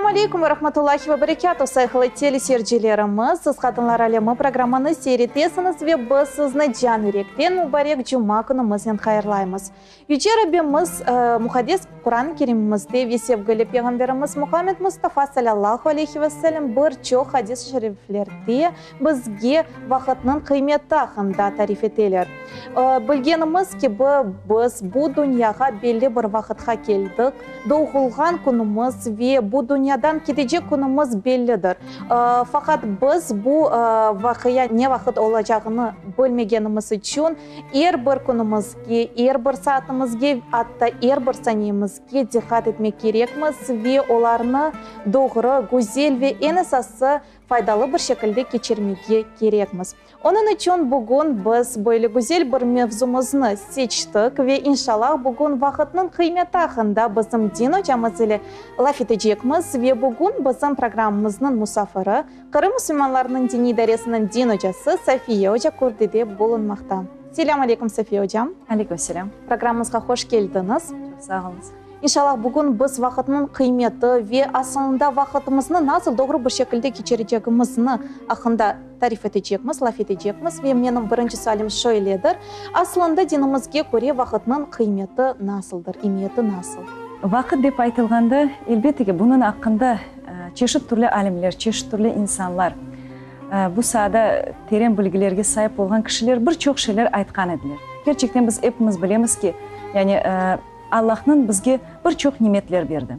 Esselâmu aleykum ve rahmetullahi ve berekâtuh, sayğılı teleseyircilerimiz! Siz Qadınlar alemi programmanı seyir etesiñiz ve biz sizni can yürekten mübarek cuma künümiznen hayırlaymız. Yüce Rabbimiz Muqaddes Quran-ı Kerimimizde ve sevgili Peyğamberimiz Muhammed Mustafa salâllahu aleyhi ve sellem bir çoq hadis-i şeriflerde bizge vaqıtnıñ qıymeti aqqında tarif eteler. Bilgenimiz kibi, biz bu dünyağa belli bir vaqıtqa keldik, doğulğan künümiz ve bu dünyadan ketecek künümiz bellidir. Faqat biz bu vaqia ne vaqıt olacağını bilmegenimiz içün, Er bir künümizge, er bir saatimizge, atta er bir saniyemizge diqqat etmek kerekmiz ve olarnı doğru, güzel ve eñ esası, faydalı bir şekilde keçirmege kerekmiz. Onıñ içün bugün biz böyle güzel bir mevzumıznı seçtik ve inşallah bugün vaqıtnıñ qıymeti aqqında bizim din ocamız ile laf etecekmiz ve bugün bizim programmamıznıñ musafiri, Qırım musulmanlarınıñ diniy idaresiniñ din ocası Safiye oca Kurdide bulunmaqta. Selâm aleyküm, Safiye ocam. Aleyküm selâm. Programmamızğa hoş keldiñiz. Çoq sağ oluñız. İnşallah, bugün biz vaqıtnıñ qıymeti ve asılında vaqıtımıznı nasıl doğru bir şekilde keçirecegimizni aqqında tarif etecekmiz, laf etecekmiz. Ve menim birinci sualim şöyledir, asılında dinimizge köre vaqıtnıñ qıymeti nasıldır, emiyeti nasıl? Vaqıt dep aytılğanda, elbette ki, bunıñ aqqında Çeşit türlü alimler, çeşit türlü insanlar, bu saada teren bilgilerge saip olğan kişiler bir çoq şeyler aytqan ediler. Kerçekten biz epimiz bilemiz ki, yani Allahnıñ bizge bir çoq nimetler berdi.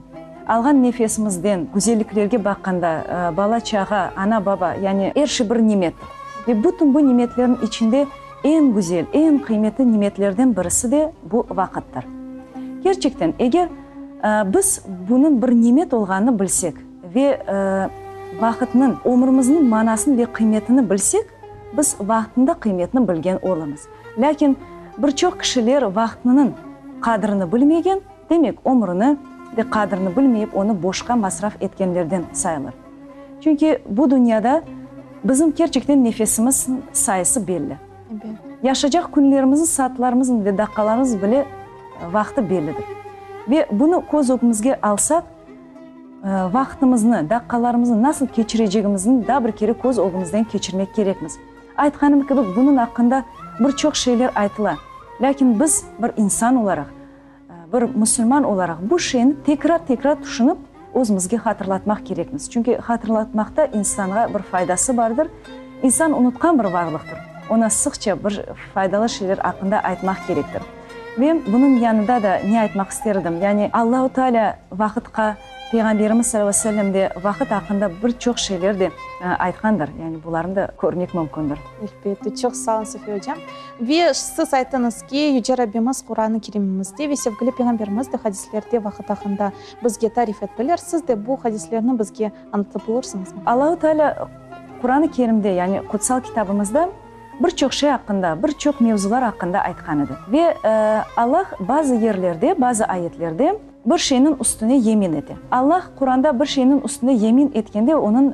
Alğan nefesimizden, güzelliklerge baqqanda, bala-çağa, ana-baba, yani er şey bir nimettir. Ve bütün bu nimetlerniñ içinde eñ güzel, eñ qıymetli nimetlerden birisi de bu vaqıttır. Kerçekten, eger Biz bunıñ bir nimet olğanını bilsek ve vaqıtnıñ, ömrümizniñ manasını ve qıymetini bilsek, biz vaqıtnıñ da qıymetini bilgen olurmız. Lâkin bir çoq kişiler vaqtınıñ qadrini bilmegen, demek, ömrüni de qadrini bilmeyip, onı boşqa masraf etkenlerden sayılır. Çünki bu dünyada bizim kerçekten nefesimizniñ sayısı belli. Yaşacaq künlerimizniñ, saatlarımıznıñ ve daqqalarımız bile vaqtı bellidir. Ve bunı köz ögümizge alsaq, vaqtımıznı, daqqalarımıznı nasıl keçirecegimizni daa bir kere köz ögümizden keçirmek kerekmiz. Aytqanım kibi, bunıñ aqqında bir çoq şeyler aytıla. Lâkin biz bir insan olaraq, bir musulman olaraq bu şeyni tekrar-tekrar tüşünip, özümizge hatırlatmaq kerekmiz. Çünki hatırlatmaqta insanğa bir faydası bardır. İnsan unutqan bir varlıqtır. Ona sıqça bir faydalı şeyler aqqında aytmaq kerektir. Ve bunıñ yanında da ne aytmaq ister edim, yani Allahu Teala vaqıtqa, Peyğamberimiz salâllahu aleyhi ve sellem de vaqıt aqqında bir çoq şeyler de aytqandır. Yani bularnı da körmek mümkündir. Elbette. Çoq sağ olun, Safiye ocam. Ve siz ayttıñız ki, Yüce Rabbimiz Quran-ı Kerimimizde ve sevgili Peyğamberimiz de hadislerde vaqıt aqqında bizge tarif ettiler. Siz de bu hadislerni bizge añlatıp olursıñızmı? Allahu Teala Quran-ı Kerimde, yani Qutsal Kitabımızda bir çoq şey aqqında, bir çoq mevzular aqqında aytqan edi. Ve Allah bazı yerlerde, bazı ayetlerde bir şeyniñ üstüne yemin ete. Allah Quranda bir şeyniñ üstünde yemin etkende, onıñ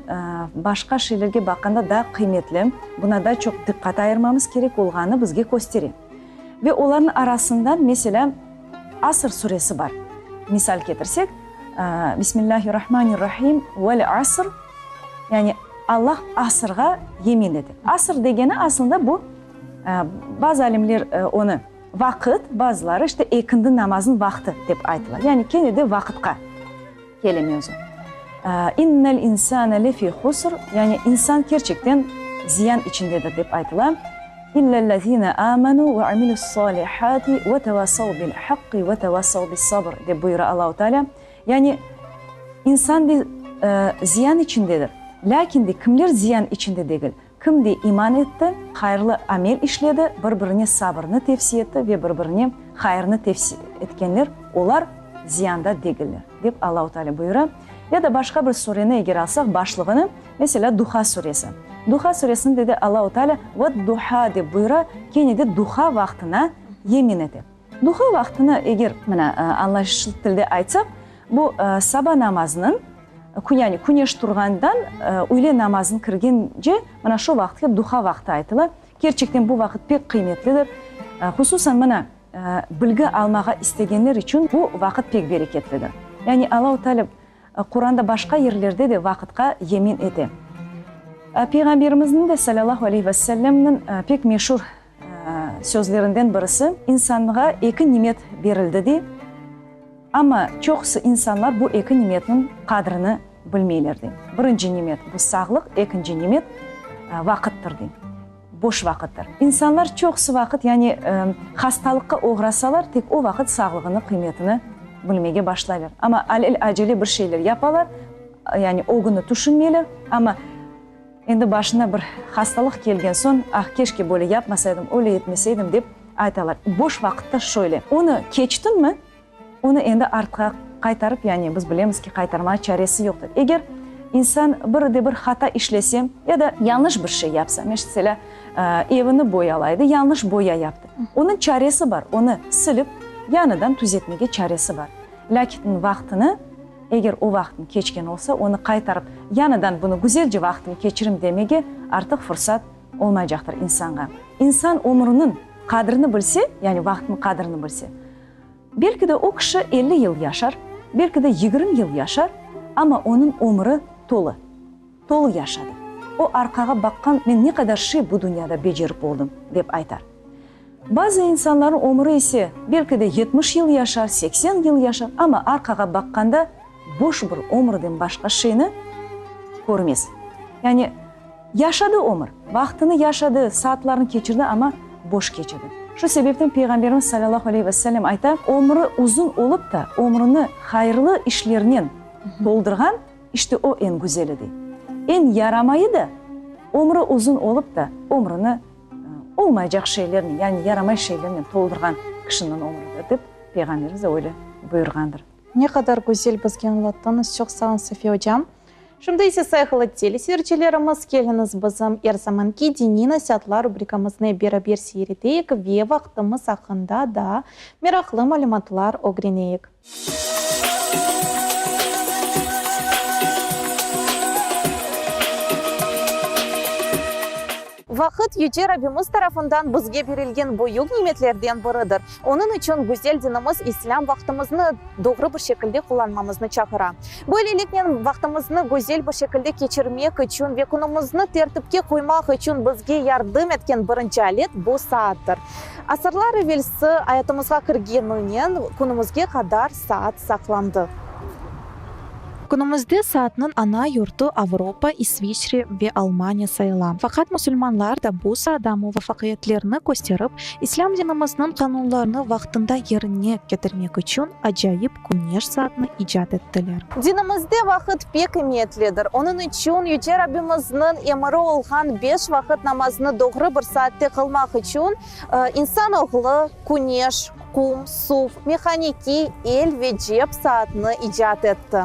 başqa şeylerge baqqanda daa qıymetli, buna daa çoq diqqat ayırmamız kerek olğanını bizge köstere. Ve olarnıñ arasından, meselâ, Asr suresi bar. Misal ketirsek, Bismillâhirrahmanirrahim, Vel-asr, yani Allah asırğa yemin ete. Asır degeni aslında bu, bazı alimler onı vaqıt, bazıları işte ekindi namazınıñ vaqtı dep aytıla. Yani kene de vaqıtqa kele mevzu. İnnel insane lefî husr, yani insan kerçekten ziyan içindedir dep aytıla. İllellezîne âmenû ve amilü's-sâlihâti ve tevasav bil-haqqi ve tevasav bis-sabr dep buyura Allahu Teala. Yani insan de ziyan içindedir. Lâkin de kimler ziyan içinde degil? Kim de iman etti, hayırlı amel işledi, bir-birine sabırnı tevsiye etti ve bir-birine hayırnı tevsiye etkenler, olar ziyanda degiller, dep Allahu Teala buyura. Ya da başqa bir sureni eger alsaq, başlığını, meselâ, Duha suresi. Duha suresinde de Allahu Teala Ved-duha dep buyura, kene de duha vaqtına yemin ete. Duha vaqtını eger, mına, añlaşışlı tilde aytsaq, bu saba namazınıñ, yani küneş turğandan üyle namazın kirgence, mına şu vaqıtqa duha vaqtı aytıla. Kerçekten bu vaqıt pek qıymetlidir. Hususan, mına, bilgi almağa istegenler içün bu vaqıt pek bereketlidir. Yani Allahu Teala. Quranda başqa yerlerde de vaqıtqa yemin ete. Peyğamberimizniñ de, salâllahu aleyhi ve sellemniñ, pek meşur sözlerinden birisi, İnsanğa eki nimet berildi, dey, amma çoqusı insanlar bu eki nimetniñ qadrini bilmeyler, dey. Birinci nimet, bu sağlıq, ekinci nimet, vaqıttır, dey. Boş vaqıttır. İnsanlar çoqusı vaqıt, yani hastalıqqa oğrasalar, tek o vaqıt sağlığını qıymetini bilmege başlaylar. Amma alel-acele bir şeyler yapalar, yani ögüni tüşünmeyler, amma endi başına bir hastalıq kelgen soñ, ah, keşke böyle yapmasaydım, öyle etmeseydim, dep aytalar. Boş vaqıtta şöyle, onı keçtiñmi, Onı endi artqa qaytarıp, yani biz bilemiz ki, qaytarmağa çaresi yoqtır. Eger insan bir de bir hata işlese ya da yañlış bir şey yapsa, meselâ, evini boyalaydı, yañlış boya yaptı, onıñ çaresi bar, onı silip, yañıdan tüzetmege çaresi bar. Lâkin vaqtını, eger o vaqtın keçken olsa, onı qaytarıp, yañıdan bunı güzelce vaqtımı keçirim demege artıq fursat olmaycaqtır insanğa. İnsan ömrüniñ qadrini bilse, yani vaqtınıñ qadrini bilse, Belki de o kişi 50 yıl yaşar, belki de 20 yıl yaşar, amma onıñ ömüri tolu, tolu yaşadı. O arqağa baqqan, men ne qadar şey bu dünyada becerip oldım, dep aytar. Bazı insanlarnıñ ömüri ise, belki de 70 yıl yaşar, 80 yıl yaşar, amma arqağa baqqanda boş bir ömürden başqa şeyni körmez. Yani Yaşadı ömür, vaqtını yaşadı, saatlarını keçirdi, amma boş keçirdi. Şu sebepten Peyğamberimiz salâllahu aleyhi ve sellem ayta, Ömrü uzun olıp da, ömrüni hayırlı işlernen toldurğan, işte o eñ güzeli, dey. Eñ yaramayı da, ömrü uzun olıp da, ömrüni olmaycaq şeylernen, yani yaramay şeylernen toldurğan kişiniñ ömrüdir, dep Peyğamberimiz de öyle buyurğandır. Ne qadar güzel bizge añlattıñız, çoq sağ olun, Safiye ocam. Şimdi ise sayğılı teleseyircilerimiz, keliñiz bizim er zamanki Diniy nasiatlar rubrikamıznı beraber seyir eteyik ve vaqtımız aqqında daa meraqlı malümatlar ögreneyik. Vaqıt, Yüce Rabbimiz tarafından bizge berilgen büyük nimetlerden biridir. Onıñ içün güzel dinimiz İslâm vaqtımıznı doğru bir şekilde qullanmamıznı çağıra. Böyleliknen, vaqtımıznı güzel bir şekilde keçirmek içün ve künümizni tertipke qoymaq içün bizge yardım etken birinci alet bu saattır. Asırlar evelsi ayatımızğa kirgeninen künümizge qadar saat saqlandı. Künümizde saatnıñ ana yurtu Avropa, İsviçre ve Almaniya sayıla. Faqat musulmanlar da bu saada muvafaqiyetlerini kösterip, İslâm dinimizniñ qanunlarını vaqtında yerine ketirmek içün acayip küneş saatnı icat ettiler. Dinimizde vaqıt pek emiyetlidir. Onıñ içün Yüce Rabbimizniñ emiri olğan beş vaqıt namazını doğru bir saatte qılmaq içün insan oğlu küneş, qum, suv, mehanikiy, el ve cep saatını icat etti.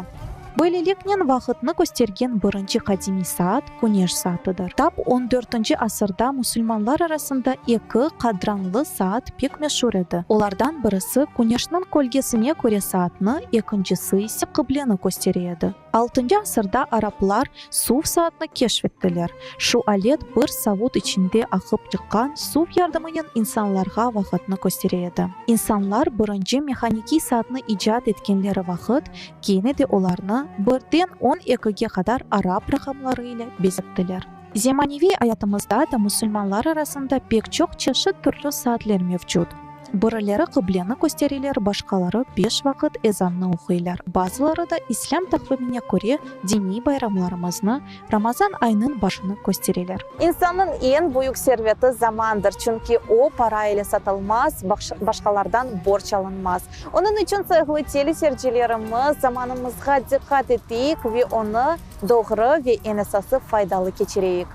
Böyleliknen, vaqıtnı köstergen birinci qadimiy saat küneş saatıdır. Tap on dörtünci asırda musulmanlar arasında eki qadranlı saat pek meşur edi. Olardan birisi küneşniñ kölgesine köre saatnı, ekincisi ise qıbleni köstere edi. Altıncı asırda araplar suv saatnı keşf ettiler. Şu alet bir savut içinde aqıp çıqqan suv yardımınen insanlarğa vaqıtnı köstere edi. İnsanlar birinci mehanikiy saatnı icat etkenleri vaqıt, kene de olarnı birden on ekige qadar arap raqamları ile bezettiler. Zemaneviy ayatımızda da musulmanlar arasında pek çoq çeşit türlü saatler mevcut. Birileri qıbleni köstereler, başqaları beş vaqıt ezannı oquylar, bazıları da İslâm taqvimine köre diniy bayramlarımıznı, Ramazan ayınıñ başını köstereler. İnsannıñ eñ büyük serveti zamandır, çünki o para ile satılmaz, başqalardan borc alınmaz. Onıñ içün, sayğılı teleseyircilerimiz, zamanımızğa diqqat eteyik ve onı doğru ve eñ esası faydalı keçireyik.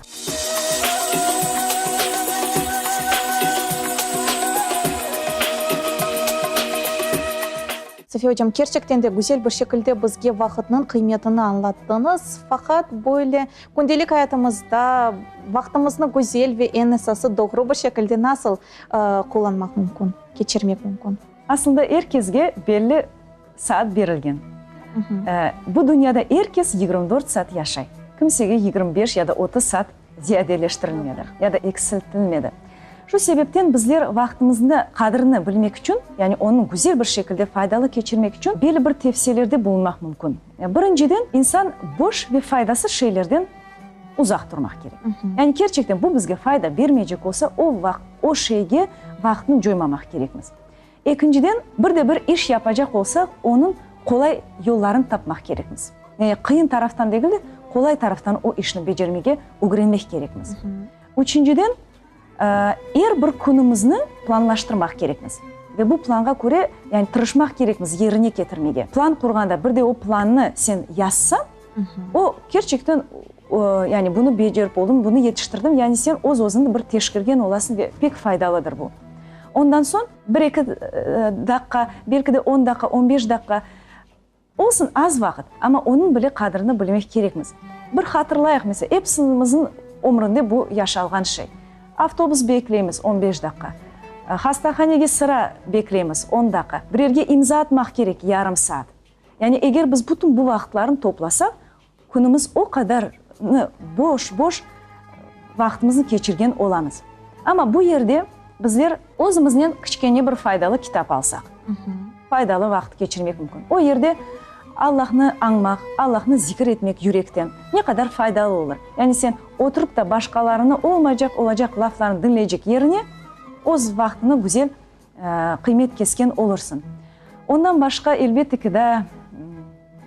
Safiye ocam, kerçekten de güzel bir şekilde bizge vaqıtnıñ qıymetini añlattıñız. Faqat böyle kündelik ayatımızda vaqtımıznı güzel ve eñ esası doğru bir şekilde nasıl qullanmaq mümkün, keçirmek mümkün? Aslında er kesge belli saat berilgen. Bu dünyada er kes 24 saat yaşay. Kimsege 25 ya da 30 saat ziyadeleştirilmedi ya da eksiltilmedi. Şu sebepten bizler vaqtımıznı qadrini bilmek içün, yani onı güzel bir şekilde faydalı keçirmek içün belli bir tevsiyelerde bulunmaq mümkün. Birinciden, insan boş ve faydasız şeylerden uzaq turmaq kerek. Yani kerçekten bu bizge fayda bermeycek olsa, o vaqıt o şeyge vaqıtnı coymamaq kerekmiz. Ekinciden, bir de bir iş yapacaq olsaq, onıñ qolay yollarını tapmaq kerekmiz. Yani qıyın taraftan degil de, qolay taraftan o işni becermege ögrenmek kerekmiz. Üçünciden, er bir künümizni planlaştırmaq kerekmiz. Ve bu planğa köre, yani tırışmaq kerekmiz yerine ketirmege. Plan qurğanda, bir de o plannı sen yazsañ, o kerçekten, yani bunı becerip oldım, bunı yetiştirdim, yani sen öz-özüñni bir teşkirgen olasıñ ve pek faydalıdır bu. Ondan soñ bir-eki daqqa, belki de on daqqa, on beş daqqa, olsun az vaqıt, amma onıñ bile qadrini bilmek kerekmiz. Bir hatırlayıq, meselâ, episimizniñ ömründe bu yaşalğan şey. Avtobus bekleymiz on beş daqqa, hastahanege sıra bekleymiz on daqqa, birerge imza atmaq kerek yarım saat. Yani eger biz bütün bu vaqıtlarnı toplasaq, künümiz o qadarnı boş-boş vaqtımıznı keçirgen olamız. Amma bu yerde bizler özümiznen kiçkene bir faydalı kitap alsaq, faydalı vaqıt keçirmek mümkün. O yerde Allahnı añmaq, Allahnı zikir etmek yürekten ne qadar faydalı olur. Yani sen oturıp da başqalarını olmaycaq, olacaq laflarını diñleycek yerine öz vaqtını güzel qıymet kesken olursıñ. Ondan başqa, elbette ki, daa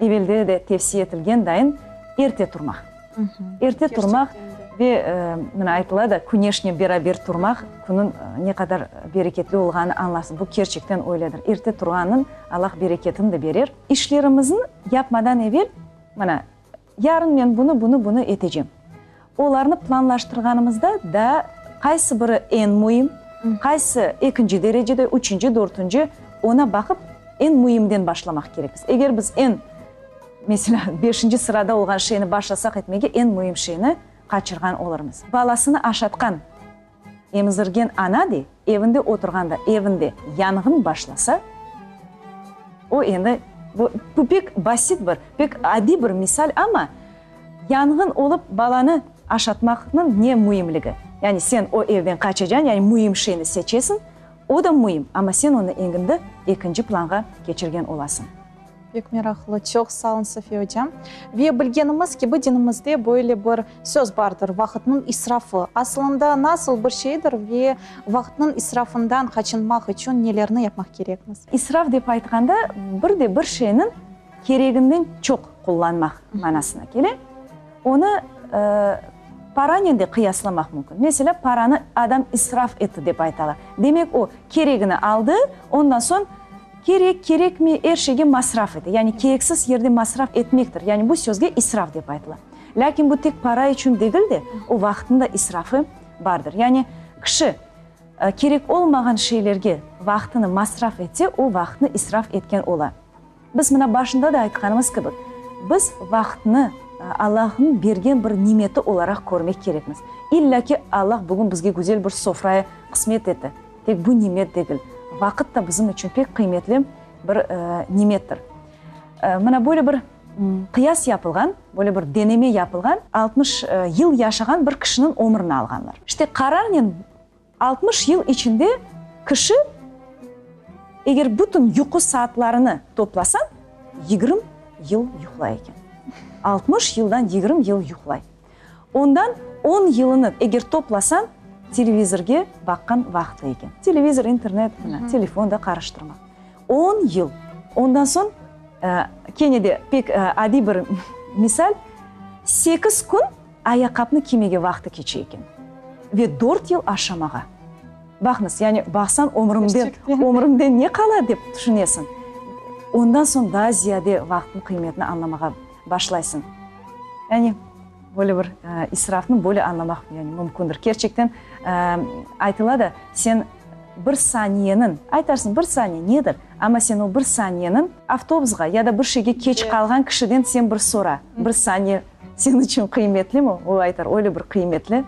evelde de tevsiye etilgen dayın erte turmaq. Erte turmaq ve, mına, aytıla da, küneşnen beraber turmaq, künüñ ne qadar bereketli olğanını añlarsıñ. Bu kerçekten öyledir. Erte turğannıñ Allah bereketini de berer. İşlerimizni yapmadan evel, mına, Yarın men bunı, bunı, bunı etecem. Olarnı planlaştırğanımızda daa qaysı biri eñ müim, qaysı ekinci derecede, üçünci, dörtünci, ona baqıp, eñ müimden başlamaq kerekmiz. Eger biz eñ, meselâ, beşinci sırada olğan şeyni başlasaq etmege, eñ müim şeyni qaçırğan olurmız. Balasını aşatqan, emizirgen ana de, evinde oturğanda, evinde yanğın başlasa, o endi, bu, bu pek basit bir, pek adiy bir misal, amma yanğın olıp balanı aşatmaqnıñ ne müimligi? Yani sen o evden qaçacañ, yani müim şeyni seçesiñ, o da müim, amma sen onı endi ekinci planğa keçirgen olasıñ. Pek meraqlı, çoq sağ olun, Safiye ocam. Ve bilgenimiz kibi, dinimizde böyle bir söz bardır, vaqıtnıñ israfı. Asılında nasıl bir şeydir ve vaqıtnıñ israfından qaçınmaq içün nelerni yapmaq kerekmiz? İsraf dep aytqanda, bir de bir şeyniñ kereginden çoq qullanmaq manasına kele. Onı paranen de qıyaslamaq mümkün. Meselâ, paranı adam israf etti dep aytalar. Demek, o, keregini aldı, ondan soñ kerek, kerekmey er şeyge masraf ete. Yani kereksiz yerde masraf etmektir. Yani bu sözge israf dep aytıla. Lâkin bu tek para içün degil de, o vaqıtnıñ da israfı bardır. Yani kişi kerek olmağan şeylerge vaqtını masraf etse, o vaqıtnı israf etken ola. Biz mına başında da aytqanımız kibi, biz vaqıtnı Allahnıñ bergen bir nimeti olaraq körmek kerekmiz. İlla ki, Allah bugün bizge güzel bir sofrayı qısmet etti. Tek bu nimet degil, vaqıt da bizim içün pek qıymetli bir nimettir. Mına böyle bir qıyas yapılğan, böyle bir deneme yapılğan, 60 yıl yaşağan bir kişiniñ ömrüni alğanlar. İşte, qararnen 60 yıl içinde kişi, eger bütün yuqu saatlarını toplasañ, 20 yıl yuqlay eken. 60 yıldan 20 yıl yuqlay. Ondan on yılını eger toplasañ, televizorge baqqan vaqtı eken. Televizor, internet, mına, telefon da qarıştırmaq. On yıl. Ondan soñ, kene de pek adiy bir misal, sekiz kün ayaqqapnı kiymege vaqtı keçe eken. Ve dört yıl aşamağa. Baqıñız, yani baqsañ ömrümden, ömrümden ne qala dep tüşünesiñ. Ondan soñ daa ziyade vaqıtnıñ qıymetini añlamağa başlaysıñ. Yani böyle bir israfnı böyle añlamaq yani mümkündir. Kerçekten aytıla da, sen bir saniyeniñ, aytarsıñ bir saniye nedir, amma sen o bir saniyeniñ avtobusğa ya da bir şeyge keç qalğan kişiden sen bir sora, bir saniye seniñ içün qıymetlimi? O aytar, öyle bir qıymetli.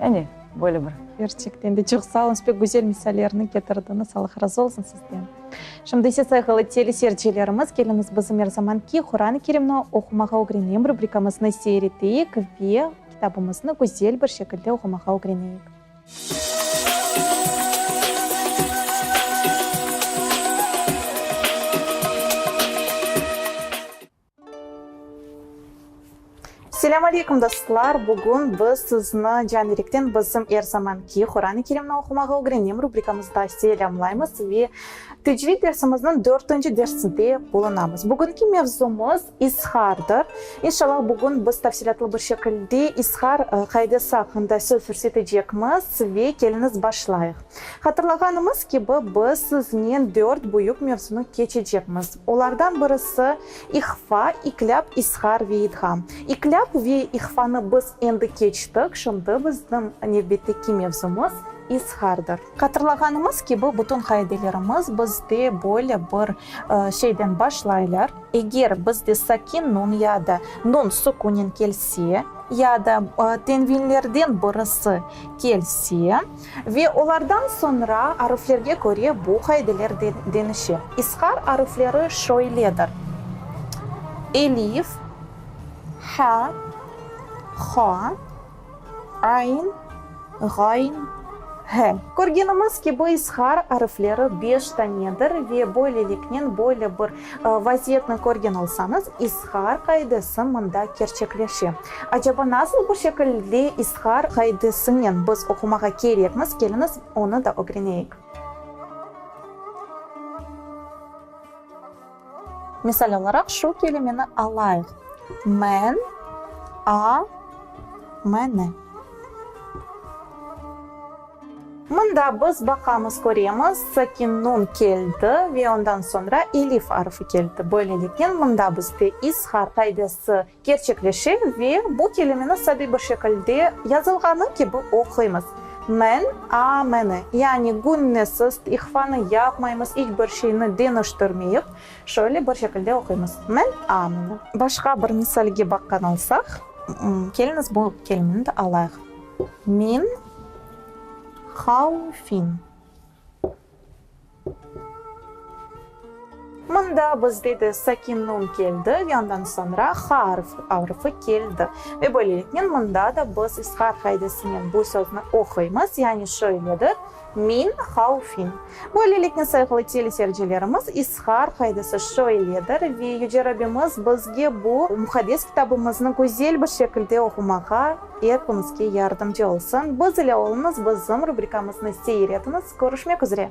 Yani böyle bir. Kerçekten de çoq sağ oluñız, pek güzel misallerni ketirdiñiz, Allah razı olsun sizden. Şimdi ise, sayğılı teleseyircilerimiz, keliñiz bizim er zamanki Quran-ı Kerimni oqumağa ögrenem rubrikamıznı seyir eteyik ve kitabımıznı güzel bir şekilde oqumağa ögreneyik. Selâm aleykum, dostlar! Bugün biz sizni can yürekten bizim er zamanki Quran-ı Kerimni oqumağa ögrenem rubrikamızda selâmlaymız ve tecvid dersimizniñ dörtünci dersinde bulunamız. Bugünki mevzumız izhardır. İnşallah, bugün biz tafsilâtlı bir şekilde izhar qaidesi aqqında söz yürsetecekmiz ve keliñiz başlayıq. Hatırlağanımız kibi, biz siznen dört büyük mevzunı keçecekmiz. Olardan birisi, ihfa, iklâb, izhar ve idğam. İklâb ve ihfanı biz endi keçtik, şimdi bizim nevbetteki mevzumız, izhardır. Hatırlağanımız kibi, bütün qaidelerimiz bizde böyle bir şeyden başlaylar, eger bizde sakin nun ya da nun sukünen kelse, ya da tenvinlerden birisi kelse, Ve olardan soñra arıflerge köre bu qaideler deñişe. İzhar arıfleri şöyledir, elif, ha, ha, ayn, ğayn, he. Körgenimiz kibi, izhar arıfleri beş tanedir ve böyleliknen böyle bir vaziyetni körgen olsañız, izhar qaidesi mında kerçekleşe. Acaba nasıl bir şekilde izhar qaidesinen biz oqumağa kerekmiz, keliñiz, onı da ögreneyik. Misal olaraq, şu kelimeni alayıq, men, a, meni. Mında biz baqamız, köremiz, sakin nun keldi ve ondan soñra elif arfı keldi. Böyleliknen, mında bizde izhar qaidesi Kerçekleşe ve bu kelimeni sade bir şekilde yazılğanı kibi oquymız, Men, a, meni. Yani günnesiz, ihfanı yapmaymız, iç bir şeyni deñiştirmeyip, şöyle bir şekilde oquymız, Men, a, meni. Başqa bir misalge baqqan olsaq, keliñiz bu kelimeni de alayıq, Min havfin. Mında bizde de sakin nun keldi ve ondan soñra ha arfı keldi. Ve böyleliknen mında da biz izhar qaidesinen bu sözni oquymız, yani şöyledir, Min havfin. Böyleliknen, sayğılı teleseyircilerimiz, izhar qaidesi şöyledir ve Yüce Rabbimiz bizge bu muqaddes kitabımıznı güzel bir şekilde oqumağa epimizge yardımcı olsun. Biz ile oluñız, bizim rubrikamıznı seyir etiñiz. Körüşmek üzre!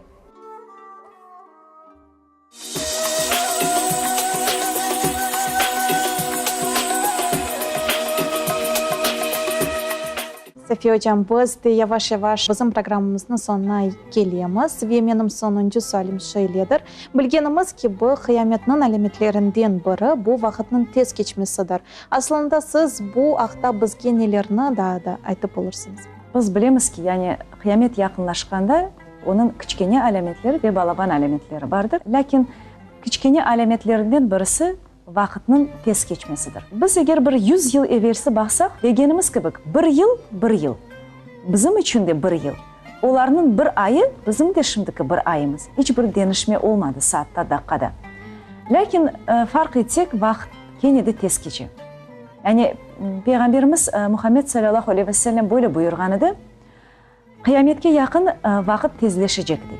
Safiye ocam, biz de yavaş-yavaş bizim programmamıznıñ soñuna kelemiz ve menim soñuncı sualim şöyledir. Bilgenimiz kibi, qıyametniñ alâmetlerinden biri bu vaqıtnıñ tez keçmesidir. Aslında siz bu aqta bizge nelerni daa da aytıp olursıñız? Biz bilemiz ki, yani qıyamet yaqınlaşqanda onıñ kiçkene alâmetleri ve balaban alâmetleri bardır. Lâkin kiçkene alâmetlerinden birisi vaqıtnıñ tez keçmesidir. Biz eger bir yüz yıl evelsi baqsaq, degenimiz kibi, bir yıl, bir yıl. Bizim içün de bir yıl. Olarnıñ bir ayı, bizim de şimdiki bir ayımız. İç bir deñişme olmadı saatta, daqqada. Lâkin farq etsek, vaqıt kene de tez keçe. Yani Peyğamberimiz Muhammed salâllahu aleyhi ve sellem böyle buyurğan edi, Qıyametke yaqın vaqıt tezleşecek, dey.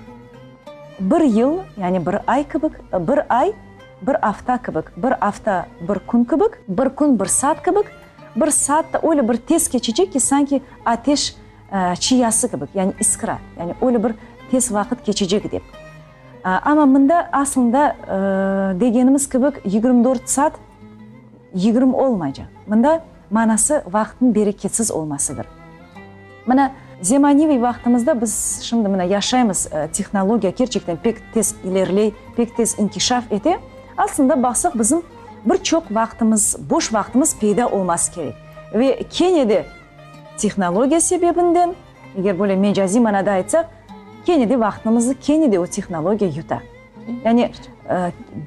Bir yıl, yani bir ay kibik, bir ay bir afta kibik, bir afta bir kün kibik, bir kün bir saat kibik, bir saat da öyle bir tez keçecek ki, sanki ateş çiyası kibik, yani iskra, yani öyle bir tez vaqıt keçecek, dep. Amma mında aslında degenimiz kibik 24 saat 20 olmaycaq. Mında manası vaqıtnıñ bereketsiz olmasıdır. Mına, zemaneviy vaqtımızda biz şimdi mına yaşaymız, tehnologiya kerçekten pek tez ileriley, pek tez inkişaf ete. Aslında baqsaq bizim bir çoq vaqtımız, boş vaqtımız peyda olması kerek. Ve kene de tehnologiya sebebinden, eger böyle mecaziy manada aytsaq, kene de vaqtımıznı kene de o tehnologiya yuta. Yani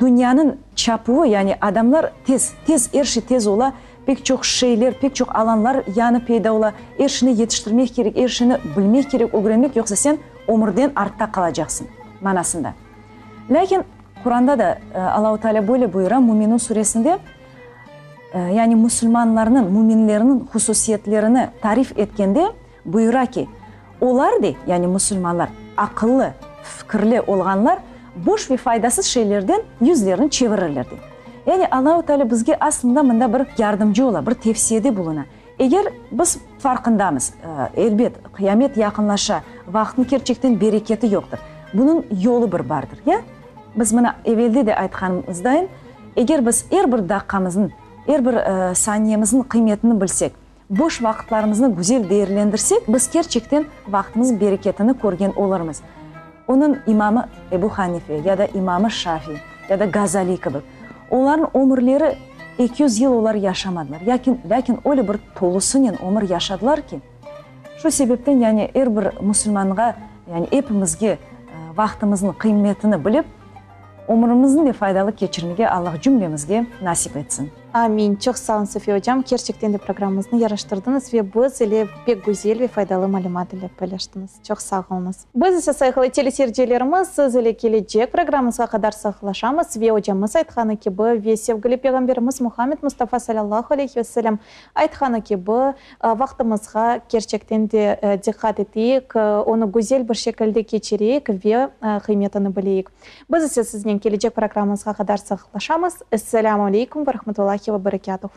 dünyanıñ çapuvı, yani adamlar tez, tez, er şey tez ola, pek çoq şeyler, pek çoq alanlar yañı peyda ola, er şeyni yetiştirmek kerek, er şeyni bilmek kerek, ögrenmek, yoqsa sen ömürden artta qalacaqsıñ manasında. Lâkin Quranda da Allahu Teala böyle buyura, Müminun suresinde, yani musulmanlarnıñ, müminlerniñ hususiyetlerini tarif etkende buyura ki, Olar, dey, yani musulmanlar, aqıllı, fikirli olğanlar boş ve faydasız şeylerden yüzlerini çevirirler, dey. Yani Allahu Teala bizge aslında mında bir yardımcı ola, bir tevsiyede buluna. Eger biz farqındamız, elbet, qıyamet yaqınlaşa, vaqıtnıñ kerçekten bereketi yoqtır. Bunıñ yolu bir bardır, ya? Biz mına evelde de aytqanımızdayın, eger biz er bir daqqamıznıñ, er bir saniyemizniñ qıymetini bilsek, boş vaqıtlarımıznı güzel değerlendirsek, biz kerçekten vaqtımız bereketini körgen olurmız. Onıñ imamı Ebu Hanife ya da imamı Şafi ya da Gazali kibi, olarnıñ ömürleri 200 yıl olar yaşamadılar, lâkin, lâkin öyle bir tolusınen ömür yaşadılar ki, şu sebepten yani er bir musulmanğa, yani epimizge vaqtımıznıñ qıymetini bilip, ömürimizni de faydalı keçirmege Allah cümlemizge nasip etsin. Amin. Çoq sağ olun, Sofiya ocam, kerçekten de programmamıznı yaraştırdıñız ve biz ile pek güzel ve faydalı malümat ile paylaştıñız. Çoq sağ oluñız. Biz ise, sayğılı teleseyircilerimiz, siz ile kelecek programmamızğa qadar sağlıqlaşamız ve ocamız aytqanı kibi ve sevgili Peyğamberimiz Muhammed Mustafa salâllahu aleyhi ve sellem aytqanı kibi, vaqtımızğa kerçekten de diqqat eteyik, onı güzel bir şekilde keçireyik ve qıymetini bileyik. Biz ise siznen kelecek programmamızğa qadar sağlıqlaşamız. Esselâmu aleykum ve rahmetullahi ve berekâtuh.